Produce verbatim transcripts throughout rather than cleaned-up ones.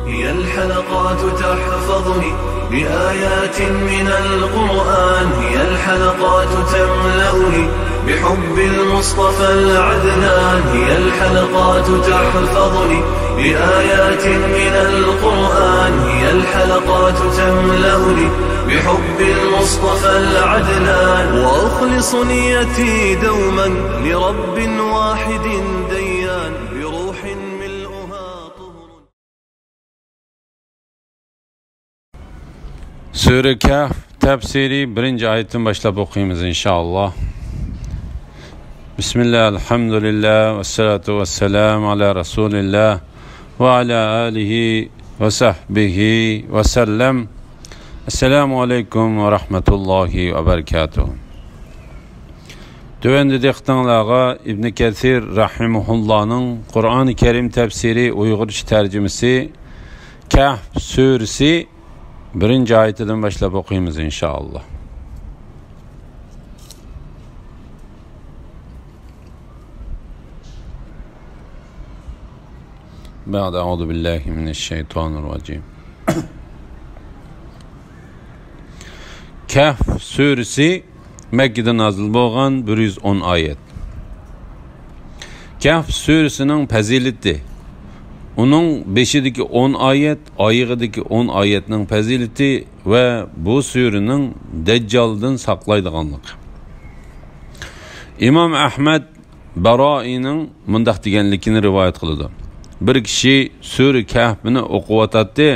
هي الحلقات تحفظني بآيات من القرآن، هي الحلقات تملأني بحب المصطفى العدنان، هي الحلقات تحفظني بآيات من القرآن، هي الحلقات تملأني بحب المصطفى العدنان، وأخلص نيتي دوما لرب واحد ديان، بروح ملؤها طهر. سۈرە كەھف تەپسىرى بىرىنچى ئايەتتىن باشلاپ ئوقۇيمىز، ئىنشائاللا. بىسمىللا، ئەلھەمدۇلىللا، ۋەسسالاتۇ ۋەسسالامۇ ئالا رەسۇلىللا، ۋە ئالا ئالىھى ۋە سەھبىھى ۋە سەللەم. ئەسسالامۇ ئەلەيكۇم ۋە رەھمەتۇللاھى ۋە بەرىكاتۇھ. تۆۋەندە دىققىتىڭلارغا ئىبنى كەسىر رەھىمەھۇللانىڭ قۇرئانى كەرىم تەپسىرى ئۇيغۇرچە تەرجىمىسى كەھف سۈرىسى بىرىنچى ئايىتىدىن باشلاپ ئوقۇيمىز، ئىنشائاللا. بەئدە، ئەئۇزۇ بىللاھى مىنەششەيتانىررەجىم. كەھف سۈرىسى مەككىدە نازىل بولغان، بىر يۈز ئون ئايەت. كەھف سۈرىسىنىڭ پەزىلىتى، ئۇنىڭ بېشىدىكى ئون ئايەت، ئايىغىدىكى ئون ئايەتنىڭ پەزىلىتى ۋە بۇ سۈرىنىڭ دەججالدىن ساقلايدىغانلىقى. ئىمام ئەھمەد باروئىنىڭ مۇنداق دېگەنلىكىنى رىۋايەت قىلىدۇ: بىر كىشى سۈرە كەھپنى ئوقۇۋاتاتتى.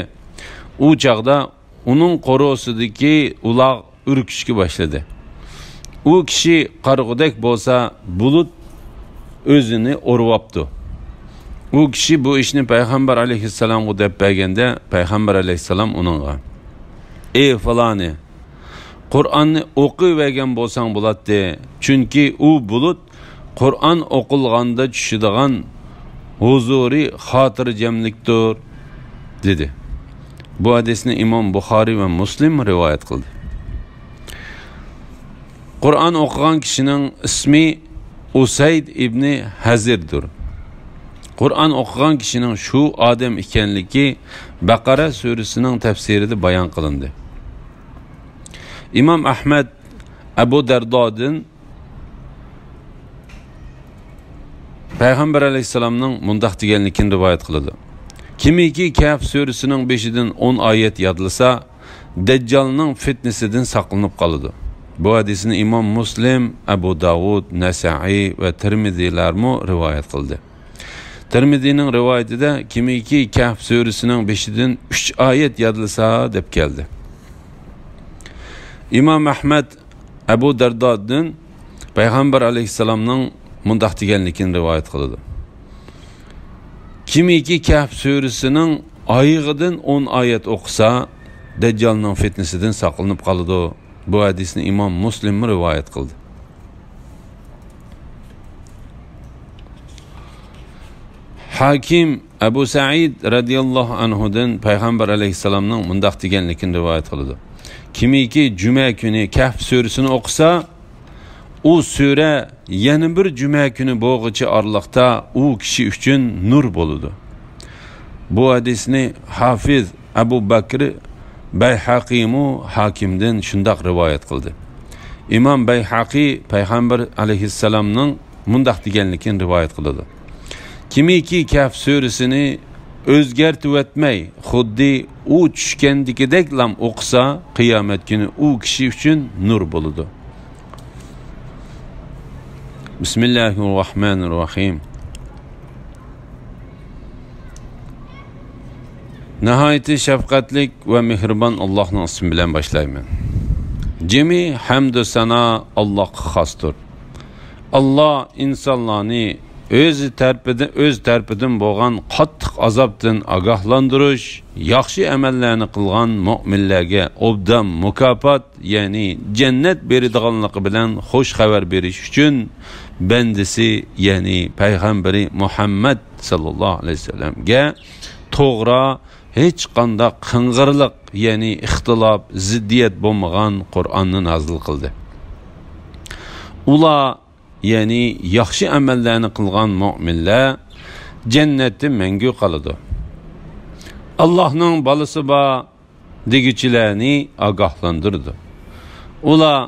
ئۇ چاغدا ئۇنىڭ قورۇسىدىكى ئۇلاغ ئۈركۈشكە باشلىدى. ئۇ كىشى قارىغۇدەك بولسا، بۇلۇت ئۆزىنى ئورىۋاپتۇ. ئۇ كىشى بۇ ئىشنى پەيغەمبەر ئەلەيھىسسالامغا دەپ بەرگەندە، پەيغەمبەر ئەلەيھىسسالام ئۇنىڭغا: «ئەي فىلانى، قۇرئاننى ئوقۇۋەرگەن بولساڭ بولاتتى، چۈنكى ئۇ بۇلۇت قۇرئان ئوقۇلغاندا چۈشىدىغان ھۇزۇرىي خاتىرجەملىكتۇر» دېدى. بۇ ھەدىسنى ئىمام بۇخارىي ۋە مۇسلىم رىۋايەت قىلدى. قۇرئان ئوقۇغان كىشىنىڭ ئىسمى ئۇسەيد ئىبنى ھەزىردۇر. قۇرئان ئوقۇغان كىشىنىڭ شۇ ئادەم ئىكەنلىكى بەقەرە سۈرىسىنىڭ تەپسىرىدە بايان قىلىندى. ئىمام ئەھمەد ئەبۇ دەردادىن پەيغەمبەر ئەلەيھىسسالامنىڭ مۇنداق دېگەنلىكىنى رىۋايەت قىلىدۇ: «كىمكى كەھف سۈرىسىنىڭ بېشىدىن ئون ئايەت يادلىسا، دەججالنىڭ فىتنىسىدىن ساقلىنىپ قالىدۇ.» بۇ ھەدىسنى ئىمام مۇسلىم، ئەبۇ داۋۇد، نەسائىي ۋە تىرمىزىيلەرمۇ رىۋايەت قىلدى. تىرمىزىنىڭ رىۋايىتىدە «كىمكى كەھف سۈرىسىنىڭ بېشىدىن ئۈچ ئايەت يادلىسا» دەپ كەلدى. ئىمام ئەھمەد ئەبۇ دەردادىن پەيغەمبەر ئەلەيھىسسالامنىڭ مۇنداق دېگەنلىكىنى رىۋايەت قىلىدۇ: «كىمكى كەھف سۈرىسىنىڭ ئايىغىدىن ئون ئايەت ئوقۇسا، دەججالنىڭ فىتنىسىدىن ساقلىنىپ قالىدۇ.» بۇ ھەدىسنى ئىمام مۇسلىممۇ رىۋايەت قىلدى. ھاكىم ئەبۇ سەئىد رەزىياللاھۇ ئەنھۇدىن پەيغەمبەر ئەلەيھىسسالامنىڭ مۇنداق دېگەنلىكىنى رىۋايەت قىلىدۇ: «كىمكى جۈمە كۈنى كەھف سۈرىسىنى ئوقۇسا، ئۇ سۈرە يەنە بىر جۈمە كۈنى بولغۇچە ئارىلىقتا ئۇ كىشى ئۈچۈن نۇر بولىدۇ.» بۇ ھەدىسنى ھافىز ئەبۇ بەكرى بەيھەقىمۇ ھاكىمدىن شۇنداق رىۋايەت قىلدى. ئىمام بەيھەقى پەيغەمبەر ئەلەيھىسسالامنىڭ مۇنداق دېگەنلىكىنى رىۋايەت قىلىدۇ: «كىمكى كەھف سۈرىسىنى ئۆزگەرتىۋەتمەي، خۇددى ئۇ چۈشكەندىكىدەكلام ئوقۇسا، قىيامەت كۈنى ئۇ كىشى ئۈچۈن نۇر بولىدۇ.» بىسمىللاھىر راھمانىر راھىم. ناھايىتى شەپقەتلىك ۋە مېھرىبان ئاللاھنىڭ ئىسمى بىلەن باشلايمەن. جىمى ھەمدۇ سانا ئاللاھقا خاستۇر. ئاللاھ ئىنسانلارنى ئۆز تەرىپىدىن، ئۆز تەرىپىدىن بولغان قاتتىق ئازابتىن ئاگاھلاندۇرۇش، ياخشى ئەمەللەرنى قىلغان مۆمىنلەرگە ئوبدان مۇكاپات، يەنى جەننەت بېرىدىغانلىقى بىلەن خۇش خەۋەر بېرىش ئۈچۈن بەندىسى، يەنى پەيغەمبىرى مۇھەممەد ساللاللاھۇ ئەلەيھى ۋەسەللەمگە توغرا، ھېچقانداق قىڭغىرلىق، يەنى ئىختىلاپ، زىددىيەت بولمىغان قۇرئاننى نازىل قىلدى. ئۇلار، يەنى ياخشى ئەمەللەرنى قىلغان مۆمىنلەر جەننەتتە مەڭگۈ قالىدۇ. ئاللاھنىڭ بالىسى بار دېگۈچىلەرنى ئاگاھلاندۇرىدۇ. ئۇلار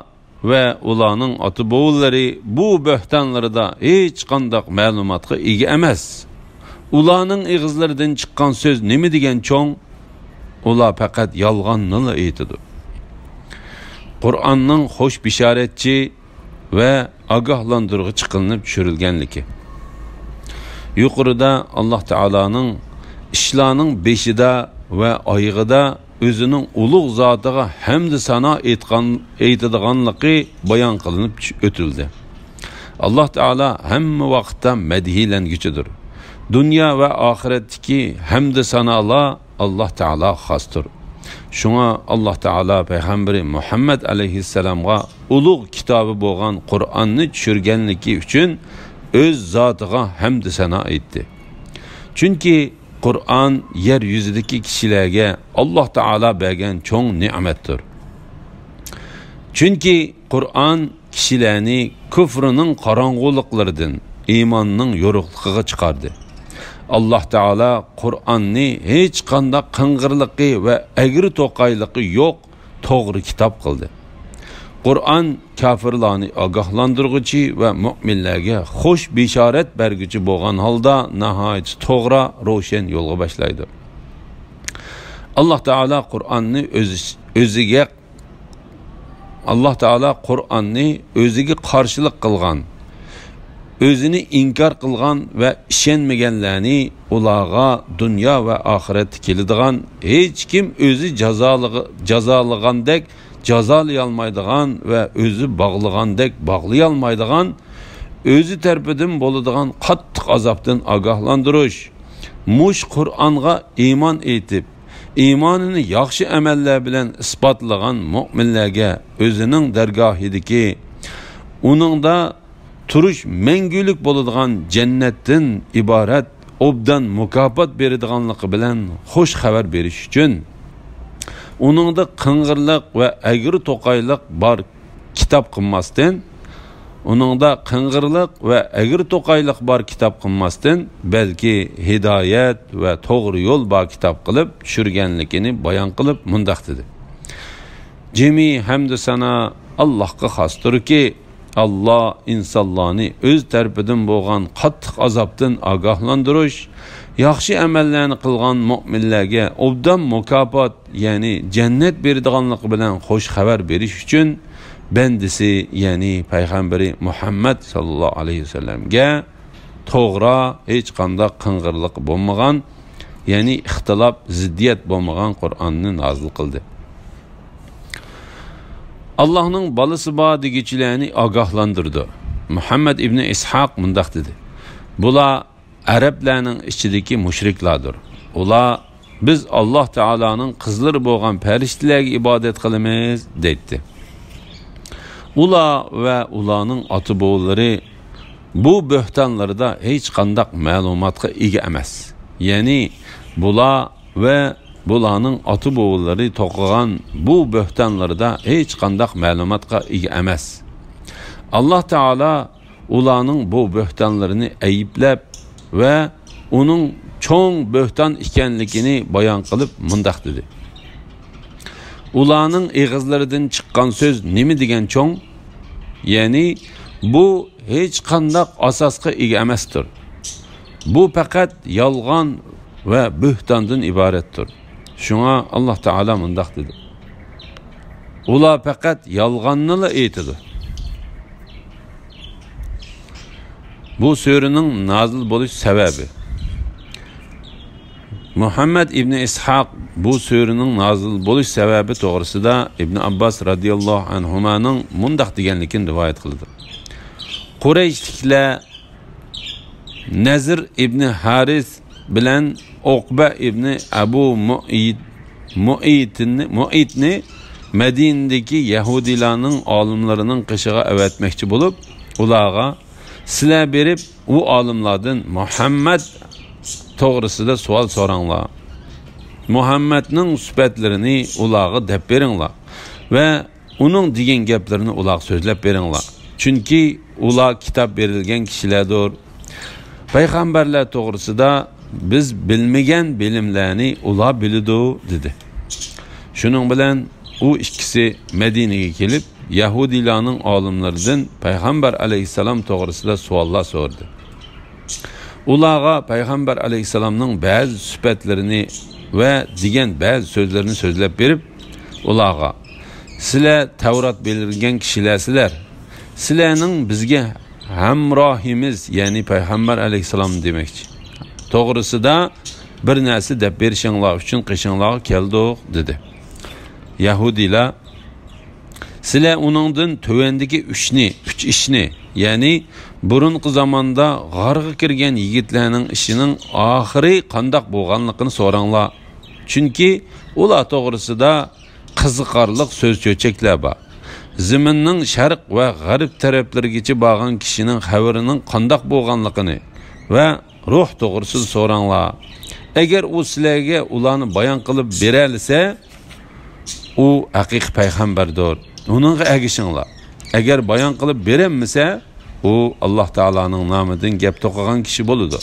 ۋە ئۇلارنىڭ ئاتا-بوۋىلىرى بۇ بۆھتانلىرىدا ھېچقانداق مەلۇماتقا ئىگە ئەمەس. ئۇلارنىڭ ئېغىزلىرىدىن چىققان سۆز نېمە دېگەن چوڭ؟ ئۇلار پەقەت يالغاننىلا ئېيتىدۇ. قۇرئاننىڭ خوش بېشارەتچى ۋە ئاگاھلاندۇرغۇچى قىلىنىپ چۈشۈرۈلگەنلىكى. يۇقىرىدا ئاللاھ تائالانىڭ ئىشلارنىڭ بېشىدا ۋە ئايىغىدا ئۆزىنىڭ ئۇلۇغ زاتىغا ھەمدۇ سانا ئېيتقان، ئېيتىدىغانلىقى بايان قىلىنىپ چۈ-، ئۆتۈلدى. ئاللاھ تائالا ھەممە ۋاقىتتا مەدھىيلەنگۈچىدۇر. دۇنيا ۋە ئاخىرەتتىكى ھەمدۇ سانالار ئاللاھ تائالاغا خاستۇر. شۇڭا ئاللاھ تائالا پەيغەمبىرى مۇھەممەد ئەلەيھىسسالامغا ئۇلۇغ كىتابى بولغان قۇرئاننى چۈشۈرگەنلىكى ئۈچۈن ئۆز زاتىغا ھەمدۇ سانا ئېيتتى. چۈنكى قۇرئان يەر يۈزىدىكى كىشىلەرگە ئاللاھ تائالا بەرگەن چوڭ نېمەتتۇر. چۈنكى قۇرئان كىشىلەرنى كۇفرىنىڭ قاراڭغۇلۇقلىرىدىن ئىماننىڭ يورۇقلۇقىغا چىقاردى. ئاللاھ تائالا قۇرئاننى ھېچقانداق قىڭغىرلىقى ۋە ئەگرى-توقايلىقى يوق توغرا كىتاب قىلدى. قۇرئان كاپىرلارنى ئاگاھلاندۇرغۇچى ۋە مۆمىنلەرگە خوش بېشارەت بەرگۈچى بولغان ھالدا ناھايىتى توغرا، روشەن يولغا باشلايدۇ. ئاللاھ تائالا قۇرئاننى ئۆز-، ئۆزىگە، ئاللاھ تائالا قۇرئاننى ئۆزىگە قارشىلىق قىلغان، ئۆزىنى ئىنكار قىلغان ۋە ئىشەنمىگەنلەرنى ئۇلارغا دۇنيا ۋە ئاخىرەتتە كېلىدىغان ھېچكىم ئۆزى جازالىغ-، جازالىغاندەك جازالىيالمايدىغان ۋە ئۆزى باغلىغاندەك باغلىيالمايدىغان، ئۆزى تەرىپىدىن بولىدىغان قاتتىق ئازابتىن ئاگاھلاندۇرۇش. مۇشۇ قۇرئانغا ئىمان ئېيتىپ، ئىمانىنى ياخشى ئەمەللەر بىلەن ئىسپاتلىغان مۆمىنلەرگە ئۆزىنىڭ دەرگاھىدىكى، ئۇنىڭدا تۇرۇش مەڭگۈلۈك بولىدىغان جەننەتتىن ئىبارەت ئوبدان مۇكاپات بېرىدىغانلىقى بىلەن خوش خەۋەر بېرىش ئۈچۈن، ئۇنىڭدا قىڭغىرلىق ۋە ئەگرى-توقايلىق بار كىتاب قىلماستىن، ئۇنىڭدا قىڭغىرلىق ۋە ئەگرى-توقايلىق بار كىتاب قىلماستىن، بەلكى ھىدايەت ۋە توغرا يول بار كىتاب قىلىپ چۈشۈرگەنلىكىنى بايان قىلىپ مۇنداق دېدى: جىمى ھەمدۇ سانا ئاللاھقا خاستۇركى، ئاللاھ ئىنسانلارنى ئۆز تەرىپىدىن بولغان قاتتىق ئازابتىن ئاگاھلاندۇرۇش، ياخشى ئەمەللەرنى قىلغان مۆمىنلەرگە ئوبدان مۇكاپات، يەنى جەننەت بېرىدىغانلىقى بىلەن خوش خەۋەر بېرىش ئۈچۈن بەندىسى، يەنى پەيغەمبىرى مۇھەممەد ساللاللاھۇ ئەلەيھى ۋەسەللەمگە توغرا، ھېچقانداق قىڭغىرلىقى بولمىغان، يەنى ئىختىلاپ، زىددىيەت بولمىغان قۇرئاننى نازىل قىلدى. ئاللاھنىڭ بالىسى بار دېگۈچىلەرنى ئاگاھلاندۇرىدۇ. مۇھەممەد ئىبنى ئىسھاق مۇنداق دېدى: بۇلار ئەرەبلەرنىڭ ئىچىدىكى مۇشرىكلاردۇر. ئۇلار: «بىز ئاللاھ تائالانىڭ قىزلىرى بولغان پەرىشتىلەرگە ئىبادەت قىلىمىز» دەيتتى. ئۇلار ۋە ئۇلارنىڭ ئاتا-بوۋىلىرى بۇ بۆھتانلىرىدا ھېچقانداق مەلۇماتقا ئىگە ئەمەس. يەنى بۇلار ۋە بۇلارنىڭ ئاتا-بوۋىلىرى توقۇغان بۇ بۆھتانلىرىدا ھېچقانداق مەلۇماتقا ئىگە ئەمەس. ئاللاھ تائالا ئۇلارنىڭ بۇ بۆھتانلىرىنى ئەيىبلەپ ۋە ئۇنىڭ چوڭ بۆھتان ئىكەنلىكىنى بايان قىلىپ مۇنداق دېدى: «ئۇلارنىڭ ئېغىزلىرىدىن چىققان سۆز نېمە دېگەن چوڭ؟ يەنى بۇ ھېچقانداق ئاساسقا ئىگە ئەمەستۇر. بۇ پەقەت يالغان ۋە بۆھتاندىن ئىبارەتتۇر.» شۇڭا ئاللاھ تائالا مۇنداق دېدى: «ئۇلار پەقەت يالغاننىلا ئېيتىدۇ.» بۇ سۈرىنىڭ نازىل بولۇش سەۋەبى. مۇھەممەد ئىبنى ئىسھاق بۇ سۈرىنىڭ نازىل بولۇش سەۋەبى توغرىسىدا ئىبن ئابباس رازىياللاھۇ ئەنھۇمانىڭ مۇنداق دېگەنلىكىنى رىۋايەت قىلىدۇ: قۇرەيشلىكلەر نەزىر ئىبنى ھارىس بىلەن ئوقبە ئىبنى ئەبۇ مۇئىت-، مۇئىتنى، مۇئىتنى مەدىنىدىكى يەھۇدىيلارنىڭ ئالىملىرىنىڭ قېشىغا ئەۋەتمەكچى بولۇپ، ئۇلارغا: «سىلەر بېرىپ، ئۇ ئالىملاردىن مۇھەممەد توغرىسىدا سوئال سوراڭلار. مۇھەممەدنىڭ سۈپەتلىرىنى ئۇلارغا دەپ بېرىڭلار ۋە ئۇنىڭ دېگەن گەپلىرىنى ئۇلارغا سۆزلەپ بېرىڭلار. چۈنكى ئۇلار كىتاب بېرىلگەن كىشىلەردۇر. پەيغەمبەرلەر توغرىسىدا بىز بىلمىگەن بىلىملەرنى ئۇلار بىلىدۇ» دېدى. شۇنىڭ بىلەن ئۇ ئىككىسى مەدىنىگە كېلىپ، يەھۇدىيلارنىڭ ئالىملىرىدىن پەيغەمبەر ئەلەيھىسسالام توغرىسىدا سوئاللار سورىدى. ئۇلارغا پەيغەمبەر ئەلەيھىسسالامنىڭ بەزى سۈپەتلىرىنى ۋە دېگەن بەزى سۆزلىرىنى سۆزلەپ بېرىپ، ئۇلارغا، «سىلەر تەۋرات بېرىلگەن كىشىلەرسىلەر. سىلەرنىڭ بىزگە ھەمراھىمىز، يەنى پەيغەمبەر ئەلەيھىسسالام دېمەكچى، توغرىسىدا بىر نەرسە دەپ بېرىشىڭلار ئۈچۈن قېشىڭلارغا كەلدۇق» دېدى. يەھۇدىيلار، «سىلەر ئۇنىڭدىن تۆۋەندىكى ئۈچنى، ئۈچ ئىشنى، يەنى بۇرۇنقى زاماندا غارغا كىرگەن يىگىتلەرنىڭ ئىشىنىڭ ئاخىرى قانداق بولغانلىقىنى سوراڭلار. چۈنكى ئۇلار توغرىسىدا قىزىقارلىق سۆز-چۆچەكلەر بار. زېمىننىڭ شەرق ۋە غەرب تەرەپلىرىگىچە بارغان كىشىنىڭ خەۋىرىنىڭ قانداق بولغانلىقىنى ۋە روھ توغرىسىدا سوراڭلار. ئەگەر ئۇ سىلەرگە ئۇلارنى بايان قىلىپ بېرەلىسە، ئۇ ھەقىقىي پەيغەمبەردۇر. ئۇنىڭغا ئەگىشىڭلار. ئەگەر بايان قىلىپ بېرەلمىسە، ئۇ ئاللاھ تائالانىڭ نامىدىن گەپ توقۇغان كىشى بولىدۇ.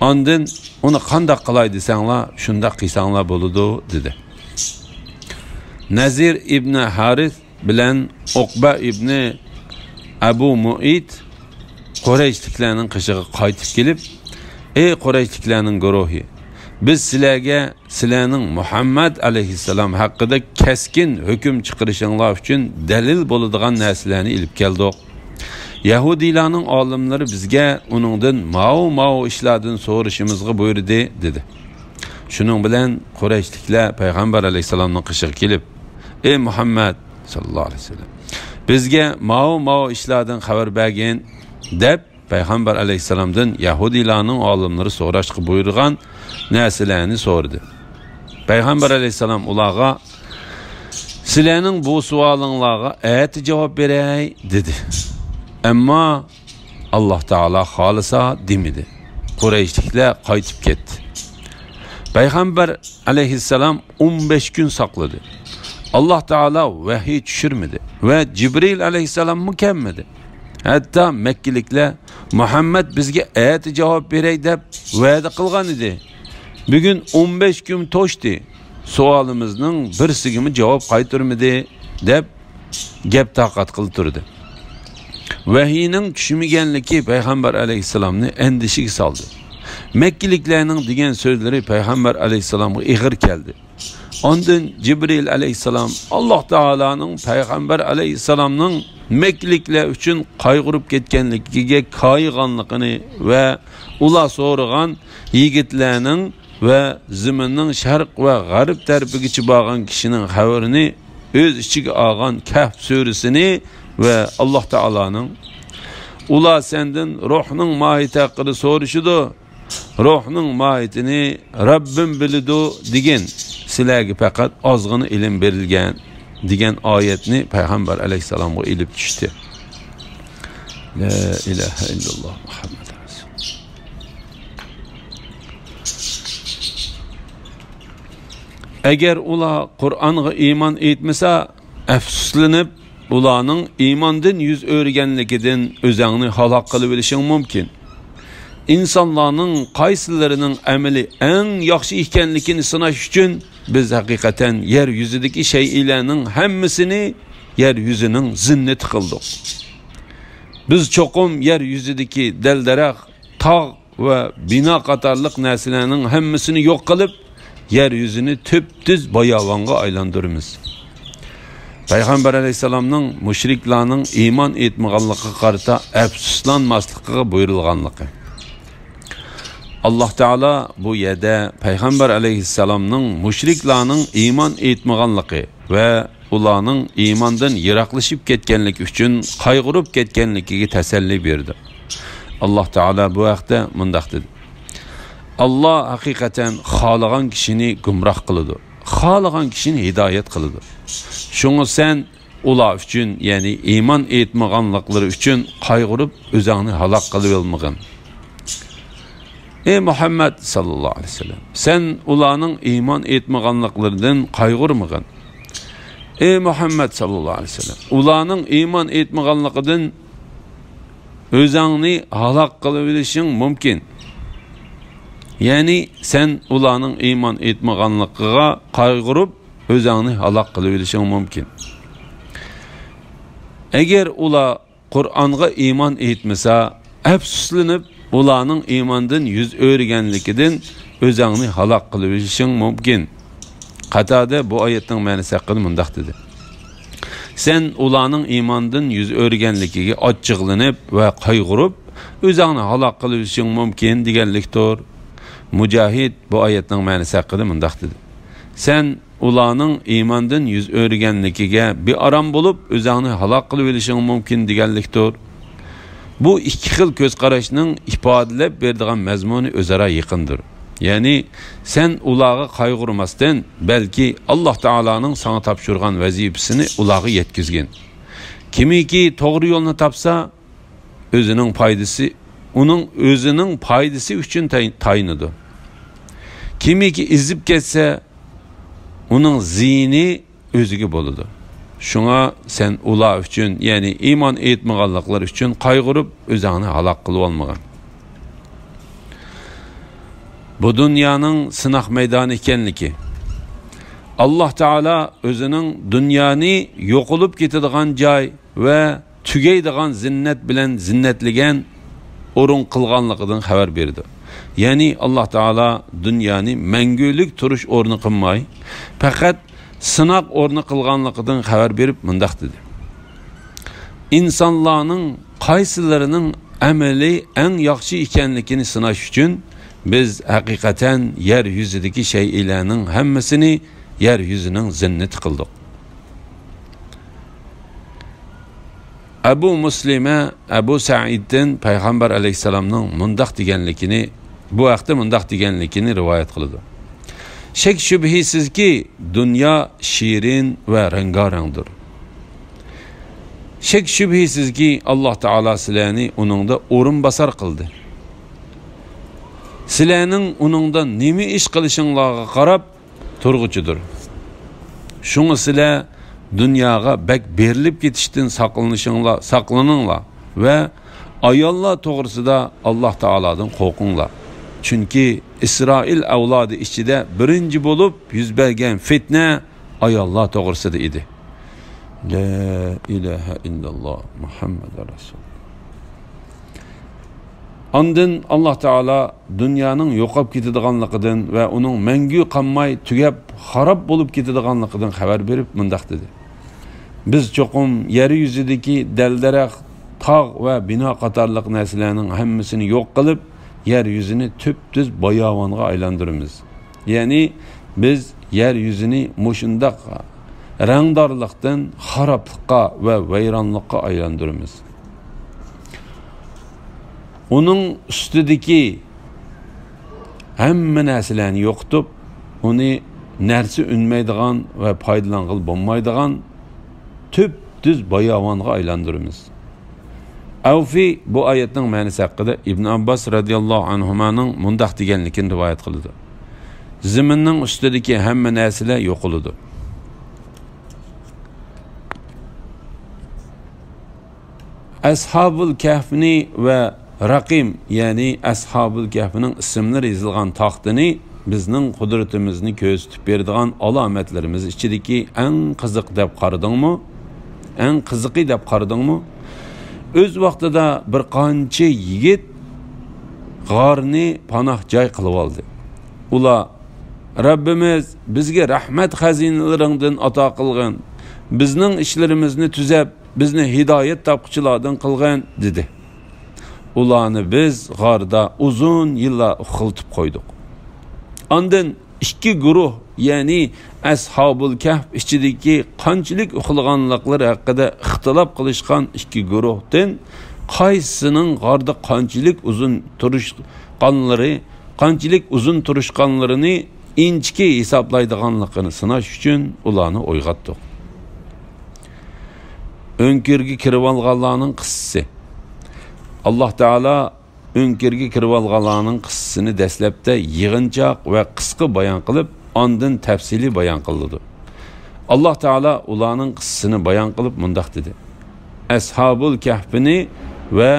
ئاندىن ئۇنى قانداق قىلاي دېسەڭلار، شۇنداق قىلساڭلار بولىدۇ» دېدى. نەزىر ئىبنى ھارىس بىلەن ئۇقبە ئىبنى ئەبۇ مۇئەيت قۇرەيشلىكلەرنىڭ قېشىغا قايتىپ كېلىپ، «ئەي قۇرەيشلىكلەرنىڭ گۇرۇھى، بىز سىلەرگە سىلەرنىڭ مۇھەممەد ئەلەيھىسسالام ھەققىدە كەسكىن ھۆكۈم چىقىرىشىڭلار ئۈچۈن دەلىل بولىدىغان نەرسىلەرنى ئېلىپ كەلدۇق. يەھۇدىيلارنىڭ ئالىملىرى بىزگە ئۇنىڭدىن ماۋۇ-ماۋۇ ئىشلاردىن سورىشىمىزغا بۇيرۇدى» دېدى. شۇنىڭ بىلەن قۇرەيشلىكلەر پەيغەمبەر ئەلەيھىسسالامنىڭ قېشىغا كېلىپ، «ئەي مۇھەممەد ساللاللاھۇ ئەلەيھى ۋەسەللەم، بىزگە ماۋۇ-ماۋۇ ئىشلاردىن خەۋەر بەرگىن» دەپ، پەيغەمبەر ئەلەيھىسسالامدىن يەھۇدىيلارنىڭ ئالىملىرى سوراشقا بۇيرۇغان نەرسىلەرنى سورىدى. پەيغەمبەر ئەلەيھىسسالام ئۇلارغا، «سىلەرنىڭ بۇ سوئالىڭلارغا ئەتە جاۋاب بېرەي» دېدى. ئەمما «ئاللاھ تائالا خالىسا» دېمىدى. قۇرەيشلىكلەر قايتىپ كەتتى. پەيغەمبەر ئەلەيھىسسالام ئون بەش كۈن ساقلىدى. ئاللاھ تائالا ۋەھىي چۈشۈرمىدى ۋە جىبرىل ئەلەيھىسسالاممۇ كەلمىدى. ھەتتا مەككىلىكلەر، «مۇھەممەد بىزگە ئەتە جاۋاب بېرەي دەپ ۋەدە قىلغان ئىدى. بۈگۈن ئون بەش كۈن توشتى، سوئالىمىزنىڭ بىرسىگىمۇ جاۋاب قايتۇرمىدى» دەپ گەپ تارقاتقىلى تۇردى. ۋەھىينىڭ چۈشمىگەنلىكى پەيغەمبەر ئەلەيھىسسالامنى ئەندىشىگە سالدى. مەككىلىكلەرنىڭ دېگەن سۆزلىرى پەيغەمبەر ئەلەيھىسسالامغا ئېغىر كەلدى. ئاندىن جىبرىل ئەلەيھىسسالام ئاللاھ تائالانىڭ پەيغەمبەر ئەلەيھىسسالامنىڭ مەككىلىكلەر ئۈچۈن قايغۇرۇپ كەتكەنلىكىگە كايىغانلىقىنى ۋە ئۇلار سورىغان يىگىتلەرنىڭ ۋە زېمىننىڭ شەرق ۋە غەرب تەرىپىگىچە بارغان كىشىنىڭ خەۋىرىنى ئۆز ئىچىگە ئالغان كەھف سۈرىسىنى ۋە ئاللاھ تائالانىڭ، «ئۇلار سەندىن روھنىڭ ماھىيىتى ھەققىدە سورىشىدۇ، روھنىڭ ماھىيىتىنى رەببىم بىلىدۇ» دېگەن، سىلەرگە پەقەت ئازغىنا ئىلىم بېرىلگەن دېگەن ئايەتنى پەيغەمبەر ئەلەيھىسسالامغا ئېلىپ چۈشتى. لا ئىلاھە ئىللاللاھ مۇھەممەد رەسۇل. ئەگەر ئۇلار قۇرئانغا ئىمان ئېيتمىسا، ئەپسۇسلىنىپ، ئۇلارنىڭ ئىماندىن يۈز ئۆرۈگەنلىكىدىن ئۆزەڭنى ھالاك قىلىۋېلىشىڭ مۇمكىن. ئىنسانلارنىڭ قايسىلىرىنىڭ ئەمىلى ئەڭ ياخشى ئىكەنلىكىنى سىناش ئۈچۈن، بىز ھەقىقەتەن يەر يۈزىدىكى شەيئىلەرنىڭ ھەممىسىنى يەر يۈزىنىڭ زىننىتى قىلدۇق. بىز چوقۇم يەر يۈزىدىكى دەل-دەرەخ، تاغ ۋە بىنا قاتارلىق نەرسىلەرنىڭ ھەممىسىنى يوق قىلىپ، يەر يۈزىنى تۈپتۈز باياۋانغا ئايلاندۇرىمىز. پەيغەمبەر ئەلەيھىسسالامنىڭ مۇشرىكلارنىڭ ئىمان ئېيتمىغانلىقىغا قارىتا ئەپسۇسلانماسلىقىغا بۇيرۇلغانلىقى. ئاللاھ تائالا بۇ يەردە پەيغەمبەر ئەلەيھىسسالامنىڭ مۇشرىكلارنىڭ ئىمان ئېيتمىغانلىقى ۋە ئۇلارنىڭ ئىماندىن يىراقلىشىپ كەتكەنلىكى ئۈچۈن قايغۇرۇپ كەتكەنلىكىگە تەسەللى بېرىدۇ. ئاللاھ تائالا بۇ ھەقتە مۇنداق دېدى: «ئاللاھ ھەقىقەتەن خالىغان كىشىنى گۇمراھ قىلىدۇ، خالىغان كىشىنى ھىدايەت قىلىدۇ. شۇڭا سەن ئۇلار ئۈچۈن، يەنى ئىمان ئېيتمىغانلىقلىرى ئۈچۈن قايغۇرۇپ، ئۆزۈڭنى ھالاك قىلىۋالمىغىن. ئەي مۇھەممەد ساللاللاھۇ ئەلەيھى ۋەسەللەم، سەن ئۇلارنىڭ ئىمان ئېيتمىغانلىقلىرىدىن قايغۇرمىغىن. ئەي مۇھەممەد ساللاللاھۇ ئەلەيھى ۋەسەللەم، ئۇلارنىڭ ئىمان ئېيتمىغانلىقىدىن ئۆزۈڭنى ھالاك قىلىۋېلىشىڭ مۇمكىن. يەنى سەن ئۇلارنىڭ ئىمان ئېيتمىغانلىقىغا قايغۇرۇپ، ئۆزۈڭنى ھالاك قىلىۋېلىشىڭ مۇمكىن. ئەگەر ئۇلار قۇرئانغا ئىمان ئېيتمىسا، ئەپسۇسلىنىپ، ئۇلارنىڭ ئىماندىن يۈز ئۆرۈگەنلىكىدىن ئۆزۈڭنى ھالاك قىلىۋېلىشىڭ مۇمكىن. قاتادە بۇ ئايەتنىڭ مەنىسى ھەققىدە مۇنداق دېدى: سەن ئۇلارنىڭ ئىماندىن يۈز ئۆرۈگەنلىكىگە ئاچچىقلىنىپ ۋە قايغۇرۇپ، ئۆزۈڭنى ھالاك قىلىۋېلىشىڭ مۇمكىن دېگەنلىكتۇر. مۇجاھىد بۇ ئايەتنىڭ مەنىسى ھەققىدە مۇنداق دېدى: سەن ئۇلارنىڭ ئىماندىن يۈز ئۆرۈگەنلىكىگە بىئارام بولۇپ، ئۆزۈڭنى ھالاك قىلىۋېلىشىڭ مۇمكىن دېگەنلىكتۇر. بۇ ئىككى خىل كۆز قاراشنىڭ ئىپادىلەپ بېرىدىغان مەزمۇنى ئۆزئارا يېقىندۇر. يەنى، سەن ئۇلارغا قايغۇرماستىن، بەلكى ئاللاھ تائالانىڭ ساڭا تاپشۇرغان ۋەزىپىسىنى ئۇلارغا يەتكۈزگىن. كىمكى توغرا يولنى تاپسا، ئۆزىنىڭ پايدىسى، ئۇنىڭ ئۆزىنىڭ پايدىسى ئۈچۈن تاي-، تايىنىدۇ. كىمكى ئېزىپ كەتسە، ئۇنىڭ زىيىنى ئۆزىگە بولىدۇ. شۇڭا سەن ئۇلار ئۈچۈن، يەنى ئىمان ئېيتمىغانلىقلار ئۈچۈن قايغۇرۇپ، ئۆزۈڭنى ھالاك قىلىۋالمىغىن. بۇ دۇنيانىڭ سىناق مەيدانى ئىكەنلىكى، ئاللاھ تائالا ئۆزىنىڭ دۇنيانى يوقىلىپ كېتىدىغان جاي ۋە تۈگەيدىغان زىننەت بىلەن زىننەتلىگەن ئورۇن قىلغانلىقىدىن خەۋەر بېرىدۇ. يەنى ئاللاھ تائالا دۇنيانى مەڭگۈلۈك تۇرۇش ئورنى قىلماي، پەقەت سىناق ئورنى قىلغانلىقىدىن خەۋەر بېرىپ مۇنداق دېدى: ئىنسانلارنىڭ قايسىلىرىنىڭ ئەمەلى ئەڭ ياخشى ئىكەنلىكىنى سىناش ئۈچۈن، بىز ھەقىقەتەن يەر يۈزىدىكى شەيئىلەرنىڭ ھەممىسىنى يەر يۈزىنىڭ زىننىتى قىلدۇق. ئەبۇ مۇسلىمە ئەبۇ سەئىدتىن پەيغەمبەر ئەلەيھىسسالامنىڭ مۇنداق دېگەنلىكىنى، بۇ ھەقتە مۇنداق دېگەنلىكىنى رىۋايەت قىلىدۇ: شەك-شۈبھىسىزكى، دۇنيا شېرىن ۋە رەڭگارەڭدۇر. شەك-شۈبھىسىزكى، ئاللاھ تائالا سىلەرنى ئۇنىڭدا ئورۇنباسار قىلدى. سىلەرنىڭ ئۇنىڭدا نېمە ئىش قىلىشىڭلارغا قاراپ تۇرغۇچىدۇر. شۇڭا سىلەر دۇنياغا بەك بېرىلىپ كېتىشتىن ساقلىنىشىڭلار، ساقلىنىڭلار ۋە ئاياللار توغرىسىدا ئاللاھ تائالادىن قورقۇڭلار. چۈنكى ئىسرائىل ئەۋلادى ئىچىدە بىرىنچى بولۇپ يۈز بەرگەن فىتنە ئاياللار توغرىسىدا ئىدى. لا ئىلاھە ئىللاللاھ، مۇھەممەد رەسۇل. ئاندىن ئاللاھ تائالا دۇنيانىڭ يوقاپ كېتىدىغانلىقىدىن ۋە ئۇنىڭ مەڭگۈ قالماي تۈگەپ، خاراب بولۇپ كېتىدىغانلىقىدىن خەۋەر بېرىپ مۇنداق دېدى: بىز چوقۇم يەر يۈزىدىكى دەل-دەرەخ، تاغ ۋە بىنا قاتارلىق نەرسىلەرنىڭ ھەممىسىنى يوق قىلىپ، يەر يۈزىنى تۈپتۈز باياۋانغا ئايلاندۇرىمىز. يەنى بىز يەر يۈزىنى مۇشۇنداق رەڭدارلىقتىن خارابلىققا ۋە ۋەيرانلىققا ئايلاندۇرىمىز. ئۇنىڭ ئۈستىدىكى ھەممە نەرسىلەرنى يوقىتىپ، ئۇنى نەرسە ئۈنمەيدىغان ۋە پايدىلانغىلى بولمايدىغان تۈپتۈز باياۋانغا ئايلاندۇرىمىز. ئەۋفى بۇ ئايەتنىڭ مەنىسى ھەققىدە ئىبن ئابباس رەزىياللاھۇ ئەنھۇمانىڭ مۇنداق دېگەنلىكىنى رىۋايەت قىلىدۇ: زېمىننىڭ ئۈستىدىكى ھەممە نەرسىلەر يوقىلىدۇ. ئەسھابۇل كەھفنى ۋە رەقىم، يەنى ئەسھابۇل كەھفنىڭ ئىسىملىرى يېزىلغان تاختىنى بىزنىڭ قۇدرىتىمىزنى كۆرسىتىپ بېرىدىغان ئالامەتلىرىمىز ئىچىدىكى ئەڭ قىزىق دەپ قارىدىڭمۇ؟ ئەڭ قىزىقى دەپ قارىدىڭمۇ؟ ئۆز ۋاقتىدا بىر قانچە يىگىت غارنى پاناھ جاي قىلىۋالدى. ئۇلار، رەببىمىز، بىزگە رەھمەت خەزىنىلىرىڭدىن ئاتا قىلغىن، بىزنىڭ ئىشلىرىمىزنى تۈزەپ، بىزنى ھىدايەت تاپقۇچىلاردىن قىلغىن، دېدى. ئۇلارنى بىز غاردا ئۇزۇن يىللار ئۇخلىتىپ قويدۇق. ئاندىن ئىككى گۇرۇھ، يەنى ئەسھابۇل كەھف ئىچىدىكى قانچىلىك ئۇخلىغانلىقلىرى ھەققىدە ئىختىلاپ قىلىشقان ئىككى گۇرۇھتىن قايسىسىنىڭ غاردا قانچىلىك ئۇزۇن تۇرۇشقانلىرى، قانچىلىك ئۇزۇن تۇرۇشقانلىرىنى ئىنچىكە ھېسابلايدىغانلىقىنى سىناش ئۈچۈن ئۇلارنى ئويغاتتۇق. ئۆڭكۈرگە كىرىۋالغانلارنىڭ قىسسىسى. ئاللاھ تائالا ئۆڭكۈرگە كىرىۋالغانلارنىڭ قىسسىسىنى دەسلەپتە يىغىنچاق ۋە قىسقا بايان قىلىپ، ئاندىن تەپسىلىي بايان قىلىدۇ. ئاللاھ تائالا ئۇلارنىڭ قىسسىسىنى بايان قىلىپ مۇنداق دېدى: ئەسھابۇل كەھپىنى ۋە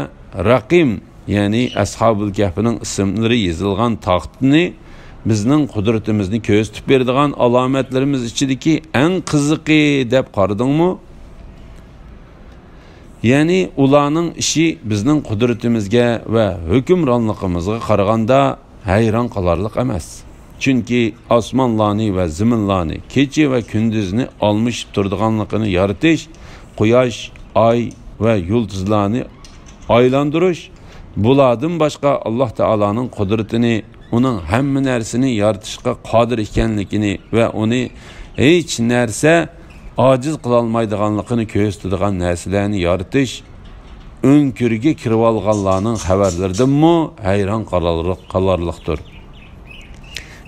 رەقىم، يەنى ئەسھابۇل كەھپنىڭ ئىسىملىرى يېزىلغان تاختىنى بىزنىڭ قۇدرىتىمىزنى كۆرسىتىپ بېرىدىغان ئالامەتلىرىمىز ئىچىدىكى ئەڭ قىزىقى دەپ قارىدىڭمۇ؟ يەنى ئۇلارنىڭ ئىشى بىزنىڭ قۇدرىتىمىزگە ۋە ھۆكۈمرانلىقىمىزغا قارىغاندا ھەيران قالارلىق ئەمەس. چۈنكى ئاسمانلارنى ۋە زېمىنلارنى، كېچە ۋە كۈندۈزنى ئالمىشىپ تۇرىدىغانلىقىنى يارىتىش، قۇياش، ئاي ۋە يۇلتۇزلارنى ئايلاندۇرۇش، بۇلاردىن باشقا ئاللاھ تائالانىڭ قۇدرىتىنى، ئۇنىڭ ھەممە نەرسىنى يارىتىشقا قادىر ئىكەنلىكىنى ۋە ئۇنى ھېچ نەرسە ئاجىز قىلالمايدىغانلىقىنى كۆرسىتىدىغان نەرسىلەرنى يارىتىش ئۆڭكۈرگە كىرىۋالغانلارنىڭ خەۋەرلىرىدىنمۇ ھەيران قالارلىق، قالارلىقتۇر.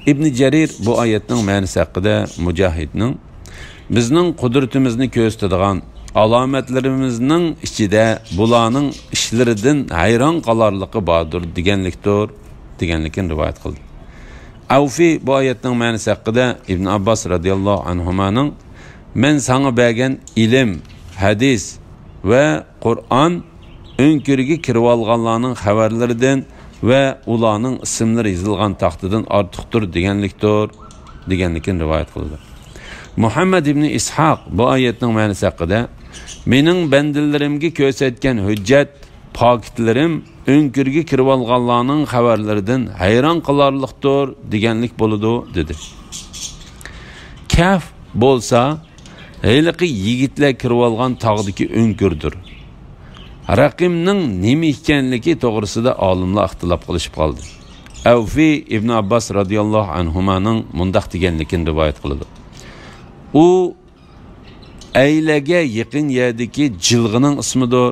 ئىبنى جەرىر بۇ ئايەتنىڭ مەنىسى ھەققىدە مۇجاھىدنىڭ، بىزنىڭ قۇدرىتىمىزنى كۆرسىتىدىغان ئالامەتلىرىمىزنىڭ ئىچىدە بۇلارنىڭ ئىشلىرىدىن ھەيران قالارلىقى باردۇر دېگەنلىكتۇر، دېگەنلىكىنى رىۋايەت قىلدى. ئەۋفى بۇ ئايەتنىڭ مەنىسى ھەققىدە ئىبن ئابباس رەزىياللاھۇ ئەنھۇمانىڭ، مەن ساڭا بەرگەن ئىلىم، ھەدىس ۋە قۇرئان ئۆڭكۈرگە كىرىۋالغانلارنىڭ خەۋەرلىرىدىن ۋە ئۇلارنىڭ ئىسىملىرى يېزىلغان تاختىدىن ئارتۇقتۇر دېگەنلىكتۇر، دېگەنلىكىنى رىۋايەت قىلدى. مۇھەممەد ئىبنى ئىسھاق بۇ ئايەتنىڭ مەنىسى ھەققىدە، مېنىڭ بەندىلىرىمگە كۆرسەتكەن ھۆججەت، پاكىتلىرىم ئۆڭكۈرگە كىرىۋالغانلارنىڭ خەۋەرلىرىدىن ھەيران قالارلىقتۇر دېگەنلىك بولىدۇ، دېدى. كەھف بولسا ھېلىقى يىگىتلەر كىرىۋالغان تاغدىكى ئۆڭكۈردۇر. رەقىمنىڭ نېمە ئىكەنلىكى توغرىسىدا ئالىملار ئىختىلاپ قىلىشىپ قالدى. ئەۋفى ئىبن ئابباس رەزىياللاھۇ ئەنھۇمانىڭ مۇنداق دېگەنلىكىنى رىۋايەت قىلىدۇ. ئۇ ئەيلەگە يېقىن يەردىكى جىلغىنىڭ ئىسمىدۇر.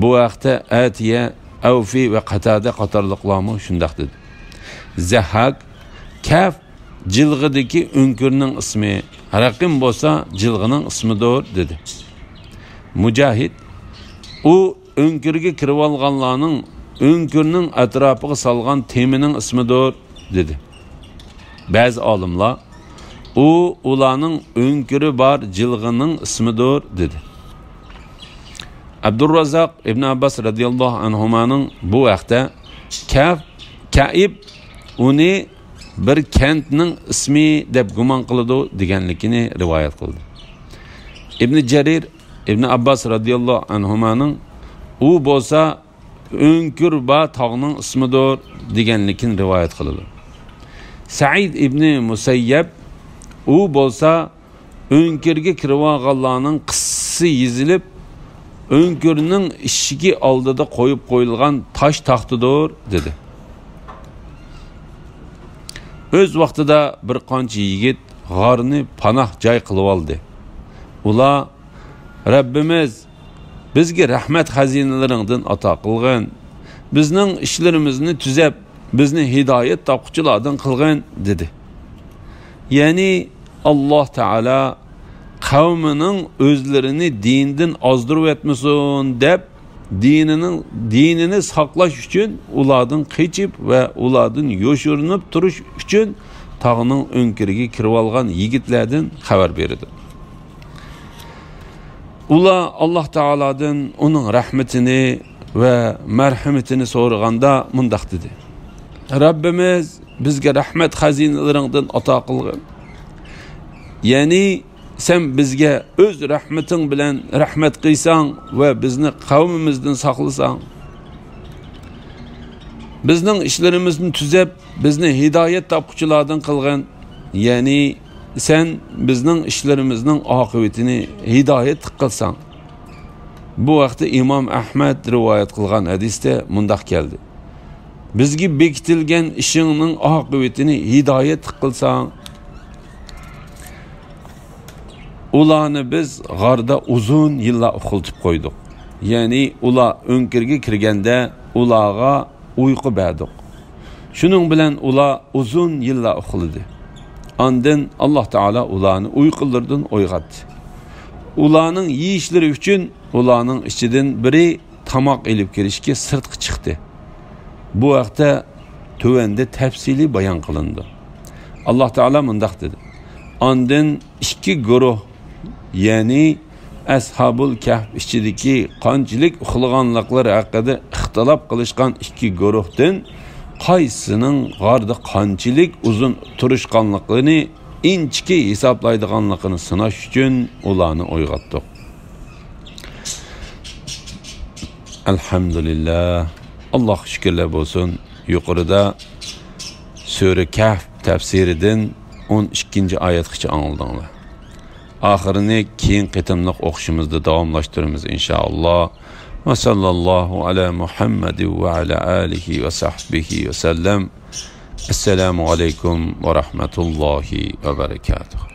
بۇ ھەقتە ئەتىيە، ئەۋفى ۋە قاتادە قاتارلىقلارمۇ شۇنداق دېدى. زەھھاك، كەھف جىلغىدىكى ئۆڭكۈرنىڭ ئىسمى، رەقىم بولسا جىلغىنىڭ ئىسمىدۇر، دېدى. مۇجاھىد، ئۇ ئۆڭكۈرگە كىرىۋالغانلارنىڭ ئۆڭكۈرنىڭ ئەتراپىغا سالغان تېمىنىڭ ئىسمىدۇر، دېدى. بەزى ئالىملار، ئۇ ئۇلارنىڭ ئۆڭكۈرى بار جىلغىنىڭ ئىسمىدۇر، دېدى. ئابدۇررازاق ئىبن ئابباس رەزىياللاھۇ ئەنھۇمانىڭ بۇ ھەقتە كەف، كەئىب ئۇنى بىر كەنتنىڭ ئىسمى دەپ گۇمان قىلىدۇ دېگەنلىكىنى رىۋايەت قىلدى. ئىبنى جەرىر ئىبنى ئابباس رەزىياللاھۇ ئەنھۇمانىڭ ئۇ بولسا ئۆڭكۈر بار تاغنىڭ ئىسمىدۇر دېگەنلىكىنى رىۋايەت قىلىدۇ. سەئىد ئىبنى مۇسەييەب ئۇ بولسا ئۆڭكۈرگە كىرىۋالغانلارنىڭ قىسسىسى يېزىلىپ، ئۆڭكۈرنىڭ ئىشىكى ئالدىدا قويۇپ قويۇلغان تاش تاختىدۇر، دېدى. ئۆز ۋاقتىدا بىر قانچە يىگىت غارنى پاناھ جاي قىلىۋالدى. ئۇلار، رەببىمىز، بىزگە رەھمەت خەزىنىلىرىڭدىن ئاتا قىلغىن، بىزنىڭ ئىشلىرىمىزنى تۈزەپ، بىزنى ھىدايەت تاپقۇچىلاردىن قىلغىن، دېدى. يەنى، ئاللاھ تائالا قەۋمىنىڭ ئۆزلىرىنى دىندىن ئازدۇرۇۋەتمىسۇن دەپ، دىنىنىڭ، دىنىنى ساقلاش ئۈچۈن ئۇلاردىن قېچىپ ۋە ئۇلاردىن يوشۇرۇنۇپ تۇرۇش ئۈچۈن تاغنىڭ ئۆڭكۈرىگە كىرىۋالغان يىگىتلەردىن خەۋەر بېرىدۇ. ئۇلار ئاللاھ تائالادىن ئۇنىڭ رەھمىتىنى ۋە مەرھىمىتىنى سورىغاندا مۇنداق دېدى: رەببىمىز، بىزگە رەھمەت خەزىنىلىرىڭدىن ئاتا قىلغىن. يەنى سەن بىزگە ئۆز رەھمىتىڭ بىلەن رەھمەت قىلساڭ ۋە بىزنى قەۋمىمىزدىن ساقلىساڭ، بىزنىڭ ئىشلىرىمىزنى تۈزەپ، بىزنى ھىدايەت تاپقۇچىلاردىن قىلغىن. يەنى سەن بىزنىڭ ئىشلىرىمىزنىڭ ئاقىۋىتىنى ھىدايەتلىك قىلساڭ. بۇ ھەقتە ئىمام ئەھمەد رىۋايەت قىلغان ھەدىستە مۇنداق كەلدى: بىزگە بېكىتىلگەن ئىشىڭنىڭ ئاقىۋىتىنى ھىدايەتلىك قىلساڭ. ئۇلارنى بىز غاردا ئۇزۇن يىللار ئۇخلىتىپ قويدۇق. يەنى ئۇلار ئۆڭكۈرگە كىرگەندە ئۇلارغا ئۇيقۇ بەردۇق. شۇنىڭ بىلەن ئۇلار ئۇزۇن يىللار ئۇخلىدى. ئاندىن ئاللاھ تائالا ئۇلارنى ئۇيقۇلىرىدىن ئويغاتتى. ئۇلارنىڭ يېيىشلىرى ئۈچۈن ئۇلارنىڭ ئىچىدىن بىرى تاماق ئېلىپ كېلىشكە سىرتقا چىقتى. بۇ ھەقتە تۆۋەندە تەپسىلىي بايان قىلىنىدۇ. ئاللاھ تائالا مۇنداق دېدى: ئاندىن ئىككى گۇرۇھ، يەنى ئەسھابۇل كەھف ئىچىدىكى قانچىلىك ئۇخلىغانلىقلىرى ھەققىدە تالاپ قىلىشقان ئىككى گۇرۇھتىن قايسىنىڭ غاردا قانچىلىك ئۇزۇن تۇرۇشقانلىقىنى ئىنچىكە ھېسابلايدىغانلىقىنى سىناش ئۈچۈن ئۇلارنى ئويغاتتۇق. ئەلھەمدۇلىللا، ئاللاھقا شۈكۈرلەر بولسۇن. يۇقىرىدا سۈرە كەھف تەپسىرىدىن ئون ئىككىنچى ئايەتكىچە ئاڭلىدىڭلار. ئاخىرىنى كېيىن قېتىملىق ئوقۇشىمىزدا داۋاملاشتۇرىمىز، ئىنشائاللا. ۋە ساللاللاھۇ ئەلە مۇھەممەدىن ۋە ئەلە ئالىھى ۋە سەھبىھى ۋە سەللەم. ئەسسالامۇ ئەلەيكۇم ۋە رەھمەتۇللاھى ۋە بەرەكاتۇھ.